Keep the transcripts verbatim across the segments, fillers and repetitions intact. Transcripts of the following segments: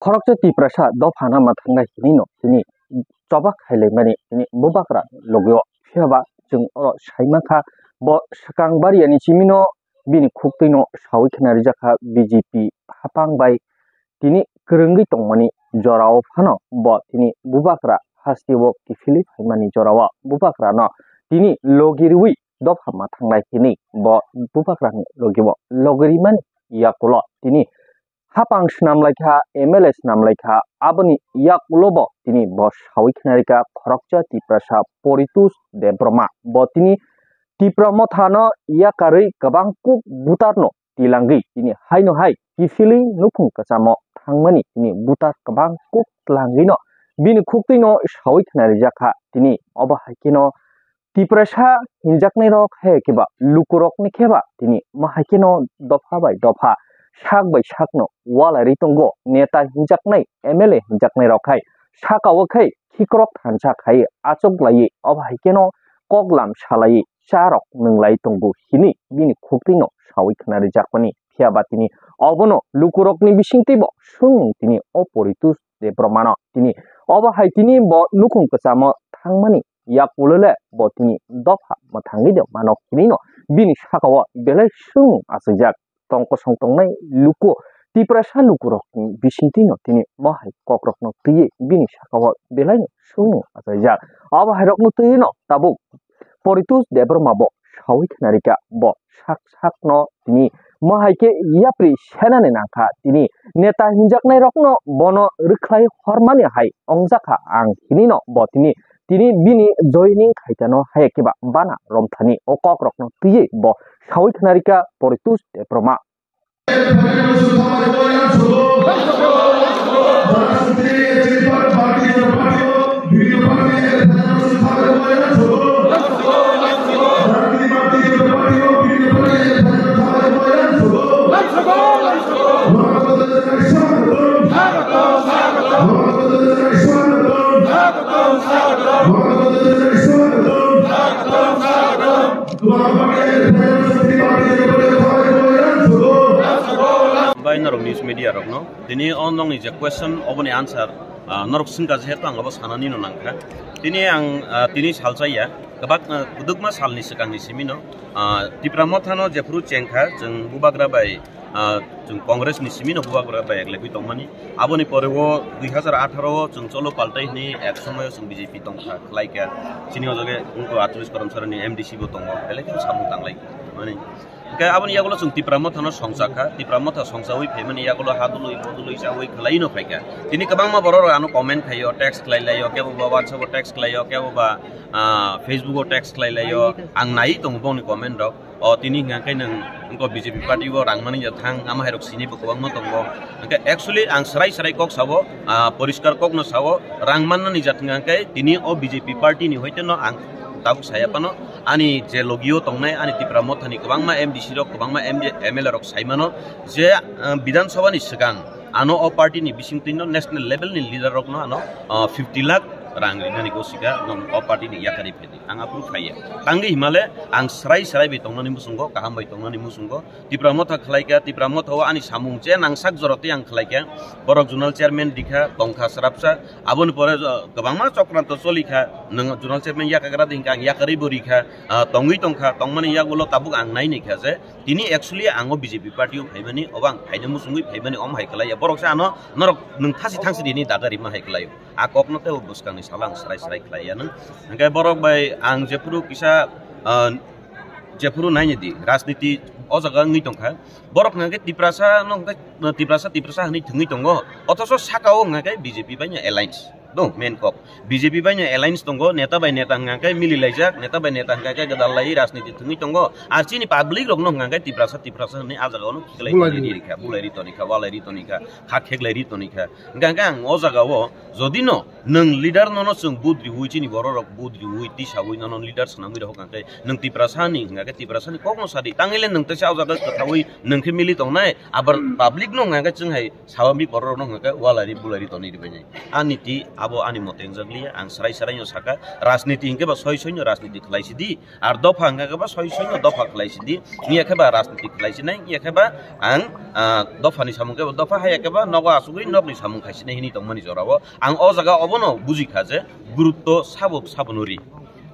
khoroksa Tiprasa dophano mwthangnai hinwi no tini choba khailaimani tini bubagra logio. Phiya ba chwng oro sai mankha, bo swkang bariani simino bini khuktwino sawi khna rijakha B J P hapang bai tini kwrwngwi tongmani jorao phano bo tini bubagra hasteo kiphilwi phaimani jorao bubagrano tini logi rwi dopha mwthangnai hinwi bo bubagrani logio logi rimani yakulo tini hapang swnam laikha, M L A swnam laikha, aboni yakulo bo tini bo sawi khna rikha khoroksa Tiprasa Poritus Debbarma. Bo tini Tipra Mothano yakarwi kwbang kuk butarno tilangwi tini haino hai kiphilwi nukhung kwchamo thangmani tini butar kwbang kuk tlangwino bini khuktwino sawi khna rijakha. Tini obo hai kheno Tiprasa hinjaknairok hai khe ba lukurokni khe ba tini ma hai kheno dopha bai dopha, sak bai sakno walai rwi tongo. Neta hinjaknai, M L A hinjaknairok hai saka o khai khikrok thansa khai achuk laiwi obo hai kheno koklam salaiwi charok nwnglai tongo hinwi bini khuktwino sawi khna rijakmani. Phiya ba tini obono lukurokni bisingtwi bo swng tini o Poritus Debbarmano tini obo hai tini bo nukhung kwchamo thangmani yakulo le bo tini dopha mwthangwi de mano hinwi no bini saka o belai swng achukjak. Tong kosong tongnai luku Tiprasa lukurokni bisingtwi no tini mo hai kokrokno twiwi bini saka o belai no swng achukjak. Abo hai rokno twiwi no tabuk Poritus Debbarma bo sawi khna rikha, bo sak sakno tini mo hai khe yapri senani nangkha. Tini neta hinjaknairokno bono rwkhlai hormani hai ongjakha ang hinwi no bo tini tini bini joining khaitano hai khe ba bana romthani o kokrokno twiwi bo sawi khna rikha Poritus Debbarma. Bai norok news media rokno tini o nokni je question oboni answer, ah, norok swngkha, jehetu ang abo sanani no nangkha. Tini ang, ah, tini salsa ya, kwbak, ah, kwdwkma salni swkangni simino, ah, Tipra Mothano jephuru chengkha, chwng bubagra bai, ah, chwng Congress ni simino bubagra bai eklebwi tongmani. Aboni pore o dui hazar atharo o chwng cholo paltai hwnwi ek somoyo chwng B J P tongkha, khlaikha. Chini o jaga wngkha atris Karamsarani M D C bo tongo, belai kheno samung tanglai mani. Hwnkhe aboni yagulo chwng Tipra Mothano songchakha, Tipra Motha songchawi phaimani yagulo ha dului, bo dului chawi khwlaino phaikha. Tini kwbangma borok rok ano comment khaio, text khlai laio, kebo ba WhatsApp o text khlaio, kebo ba, ah, Facebook o text khlai laio. Ang nai tongo bongni comment rok. O tini hwnkha khe nwng wngkha B J P party o rang mani ja thang, ama hai rok sini bo kwbangma tongo. Hwnkhe actually ang srai srai kok sao, ah, poriskar kokno sao, rang mannani ja thang khe tini o B J P party ni hoite no ang tabuk saya phano, ani je logio tongnai ani Tipra Mothani kwbangma M D C rok, kwbangma M D, M L A rok sai mano je, ah, Bidhan Sabha ni swkang ano o party ni bisingtwi no national level ni leader rok no ano, ah, fifty lakh rang rinani gosika no o party ni yakarwi phai. Ang aphuru phaiya. Tangwi himale ang srai srai bai tongnani muchungo, kaham bai tongnani muchungo. Tipra Motha khlaikha, Tipra Motha o ani samung je nangsak jora tei ang khlaikha. Borok zonal chairman rikha, tongkha srapsa. Aboni pore jo-, kwbangma chokranto cholikha. Nwng zonal chairman yakagra di hwnkha, ang yakarwi bo rikha. Ah, tongwi tongkha, tongmani yagulo tabuk ang nai naikha je tini actually ang o B J P party o phaimani, obo ang phaina muchungwi phaimani, omo hai khlaiya. Borok se ano norok nwng thasi thangsi di hwnwi daga rima hai khlaio. A kokno tei o bwskangni salo ang srai srai khlai ya nang. Hwnkhe borok bai ang jephuru kisa, ah, jephuru naini di rajniti o jaga wngwi tongkha. Borok hwnkhe Tiprasa no hwnkhe Tiprasa, Tiprasa hwnwi thwngwi tongo. Othoso saka o hwnkhe B J P bai no alliance. Do main kok. B J P bai no alliance tongo, neta bai neta hwnkhe mili laijak, neta bai neta hwnkhe gwdal lai rajniti thwngwi tongo. Ar chini public rok no hwnkhe Tiprasa, Tiprasa hwnwi a jaga o no khiklai Bulai tonwi ri. Rikha, bulai ri tonikha, walai ri tonikha, kha kheklai ri tonikha. Hwnkhe ang o jaga o jodi no nwng leader nono chwng vote riwi, chini borok rok vote riwi, tisawi nono leader swnamwi rok hwnkhe nwng Tiprasa ni hwnkhe Tiprasa ni kokno sadi. Tangwi le nwng teisa o jaga kwthawi nwng khe mili tongnai, abar public no hwnkhe chwng hai sawa mi borok rok no hwnkhe walai ri bulai ri tonwi ribainai. A niti Abo ani mote wngjak liya, ang srai srai no saka, rajniti hingke ba soi soi no rajniti khlai sidi, ar dopha hingke ba soi soi no dopha khlai sidi, wngya khe ba rajniti khlai sinai, wngya khe ba ang, ah, dopha ni samung khe ba dopha, haya khe ba nogo asugwi nokni samung khai sinai hini tongmani jorao. Ang o jaga obono buji kha je gurutto sabo sabo no ri.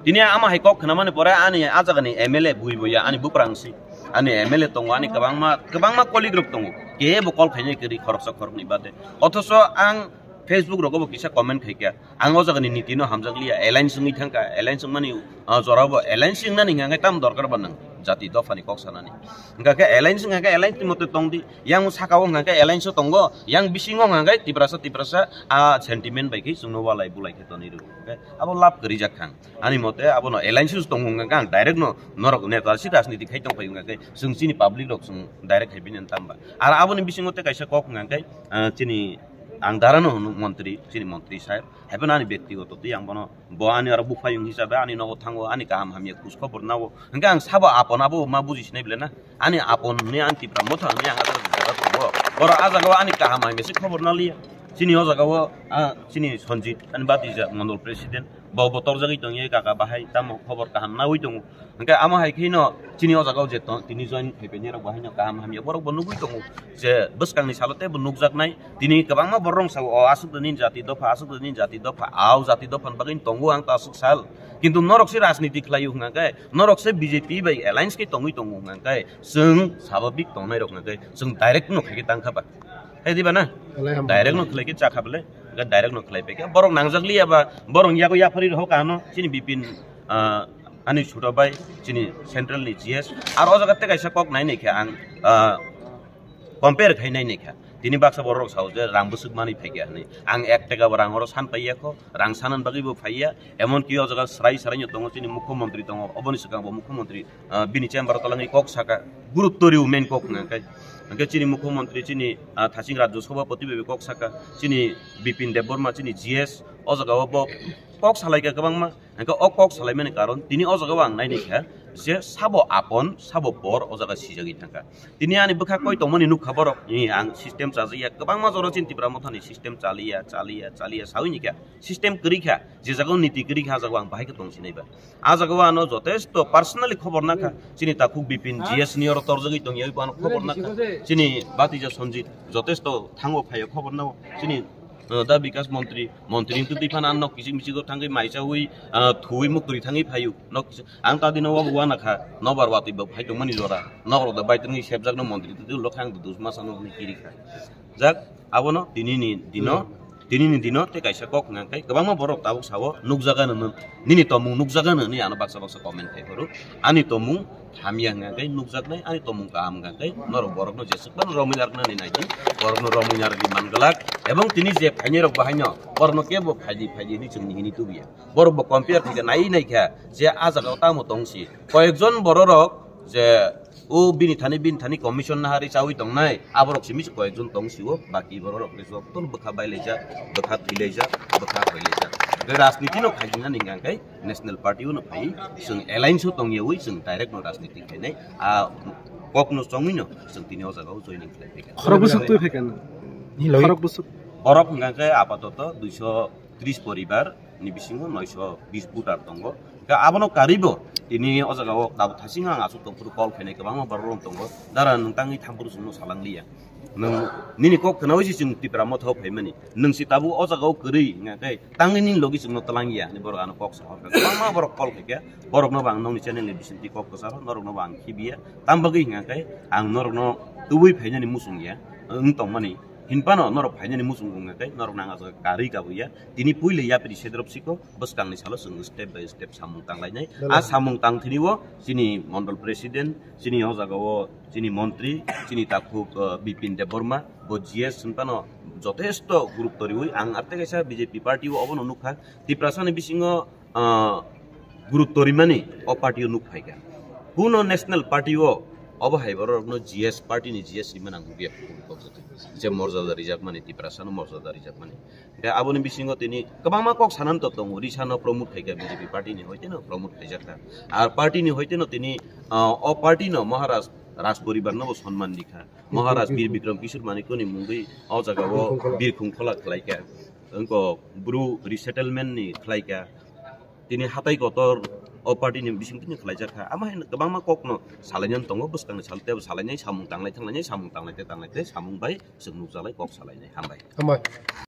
Tini ama hai kok khnamani pore ani a jagani M L A bui buya ani buprang si. Ani M L A tongo, ani kwbangma, kwbangma colleague rok tongo. Kebo call khainai kwrwi khoroksa khoroknwi bade. Othoso ang Facebook rogo bo kisa comment khaikha. Ang o jagani niti no hamjak liya. Alliance wngwi thangkha. Alliance wngmani, ah, jorao bo alliance wngnani hingkha khe tamo dorkar ba nang jati dophani kok sanani. Hingkha khe alliance wngkha khe alliance ni mote tongdi. Yang saka o hingkha khe alliance o tongo. Yang bisingo hingkha khe Tiprasa, Tiprasa, ah, sentiment bai khe chwngno walai bulai khe tonwi rw. Hingkha khe abo lab kwrwi jak kha. Ani mote abono alliance o tongo hingkha khe ang direct no norok neta si rajniti khai tongphai hingkha khe chwng chini public rok chwng direct khai bini tamba. Ar aboni bisingo tei kaisa kok hingkha khe, ah, chini ang dara no hwnwi montri, chini montri saheb. Haiphano ani bektigoto twi ang bono, bo ani aro buphayung hisabe ani nogo thango, ani kaham hamya khus khobor nao. Hingkhe ang sabo apon abo ma buji sinai bele na? Ani apon hwnwi ang Tipra Motha hwnwi ang ajak jaga tongo. Borok a jagao ani kaham hamya se khobor naliya. Chini o jagao, ah, chini Sanjit, ani batija Mondol President, bo bo torjagwi tongya kaka bahai, tamo khobor kaham nawi tongo. Hingkhe amo hai kheno chini o jagao je tong, tini join khai painai rok bo haino kaham hamya borok bo nugwi tongo je bwskangni salo teibo nukjaknai. Tini kwbangma borok rok sao, "O aswk da nini jati dopha, aswk da nini jati dopha, ao jati dopha ni bagwi tongo ang ta aswk sal." Kintu norok se rajniti khlaio hwnkha khe, norok se B J P bai alliance khe tongwi tongo hwnkha khe, chwng sababik tongnai rok hwnkha khe chwng direct no khaikhe tangkha ba. Khe diba na? Belai hambai. Direct no khlaikhe chakha bele, hwnkha direct no khlai paikha. Borok nangjak liya ba, borok yago yaphari rok hokha ano, chini Bipin, ah, ani chuto bai, chini central ni G S. Ar o jaga tei kaisa kok nai nai khe ang, ah, compare khai nai nai kha. Tini baksa borok rok sao je rang bwswk manwi phaikha hinwi. Ang ek taka bo rang oro san paiya kho, rang sanan bagwi bo phaiya. Emon ki o jaga srai srai no tongo, chini mukhyamantri tongo, oboni swkang bo mukhyamantri, ah, bini chamber o twlangwi kok saka, gurutto rw main kok hwnka khe. Hwnkhe chini mukhyamantri chini, ah, thaching rajyo sabhapati bai kok saka, chini Bipin Debbarma chini G S, o jaga o bo kok salaikha kwbangma. Hwnkhe o kok salaimani karon tini o jaga o ang nai nai kha je sabo apon, sabo por o jaga sijagwi thangkha. Tini ani bwkha koi tongmani nukha borok, ni ang system chajakya, kwbangma jora chini Tipra Mothani system chaliya, chaliya, chaliya sawi ni kha. System kwrwi kha, je jaga o niti kwrwi kha, a jaga o ang bahai khe tong sinai ba. A jaga o ano jotesto personally khobor nakha, chini takhuk Bipin G S ni oro torjagwi tongya, oi bo ano khobor nakha, chini batija Sanjit jotesto thango phaio khobor nao, chini, uh, da Bikas Montri, Montri wngtwi twi phano ano nok kichik michik o thangwi maichawi, uh, thuwi muktwi thangwi phaio, nok kichik. Ang ta dino o uanakha, nobar watwi bo phai tongmani jora, nok rok da bai tongwi sepjakno Montri twi twi lokha ang dos mas ano hwnwi kiri kha. Jak, abono tini ni dino, tini ni dino tei kaisa kok hwnka khe kwbangma borok tabuk sao, nukjaga no, nini tomung nukjaga no hinwi ano baksa baksa comment khai phuru. Ani tomung hamya hwnka khe nukjaknai, ani tomung kaham hwnka khe norok borokno jeswk phano romwi narwknani nai di, borokno romwi narwgwi man glak, ebong tini je phainai rok bahaino borokno kebo phaidi phaidi hinwi chwng hini tubuya. Borok bo compare khaikha, nai nai kha je a jaga o tamo tong si. Koyekjon borok rok je o bini thani, bini thani commission nahari chawi tongnai, aborok simi se koyekjon tong si o, baki borok rok le joto bwkha bailaijak, bwkha thwilaijak, bwkha hoilaijak. Hwnkhe rajniti no khaijinani hwnkha khe national party o no phai, chwng alliance o tongyawi chwng direct no rajniti khainai. A kok no chongwi no chwng tini o jaga o joining khlai phaikha. Khorok bwswk twi phaikha na? Khorok bwswk. Borok hwnkha khe apatoto duiso tris poribar ni bisingo noisho bis voter tongo. Hwnkhe abono karwibo tini o jaga o tabuk thasing ang aswk tongphuru call khainai kwbangma borok rok tongo. Dara nwng tangwi thamphuru chwngno salangliya. Nwng nini kok khnaui se chwng Tipra Motha o phaimani. Nwng se tabuk o jaga o kwrwi hwnkha khe tangwi nini logi chwngno twlangya hinwi borok ano kok sahorkha. Kwbangma borok call khaikha. Borokno bo ang nokni channel ni bisingtwi kok kwcharo, norokno bo ang khibiya. Tam bagwi hwnkha khe ang norokno tubui phainani muchungya wng tongmani. Hinphano norok phainani muchungo hwnkha khe norokno ang ah jaga karwi kabuya. Tini puila yapri sedrop siko bwskangni salo chwng step by step samung tanglainai. A samung tangthwini o chini mondol president, chini o jaga o chini montri, chini takhuk, uh, Bipin Debbarma, bo G S hinphano jotesto gurutto riwi ang arte kaisa B J P party o obono nukha. Tiprasani bisingo, ah, gurutto rimani o party o nuk phaikha. Kuno national party o obo hai borok rokno G S party ni G S rimani ang nukya. Je morjada rijakmani, Tiprasano morjada rijakmani. Hwnkhe aboni bisingo tini kwbangma kok sanani to tongo, risano promote khaikha B J P party ni hoiteno promote khaijakha. Ar party ni hoiteno tini, ah, o party no Maharaj Raj poribar no bo sonman rikha. Maharaj Bir Bikram Kishore Manikya ni mungwi o jaga o Birkhung Khola khlaikha. wngkok bru resettlement ni khlaika, tini hatai kotor o party ni bising tini khlaijak kha, ama hai kwbangma kok no salainani tongo, bwskang ni sal tebo salainai samung tanglai thanglainai samung tanglai te tanglai te samung bai chwng nukjalai kok salainai. Hambai. Hambai.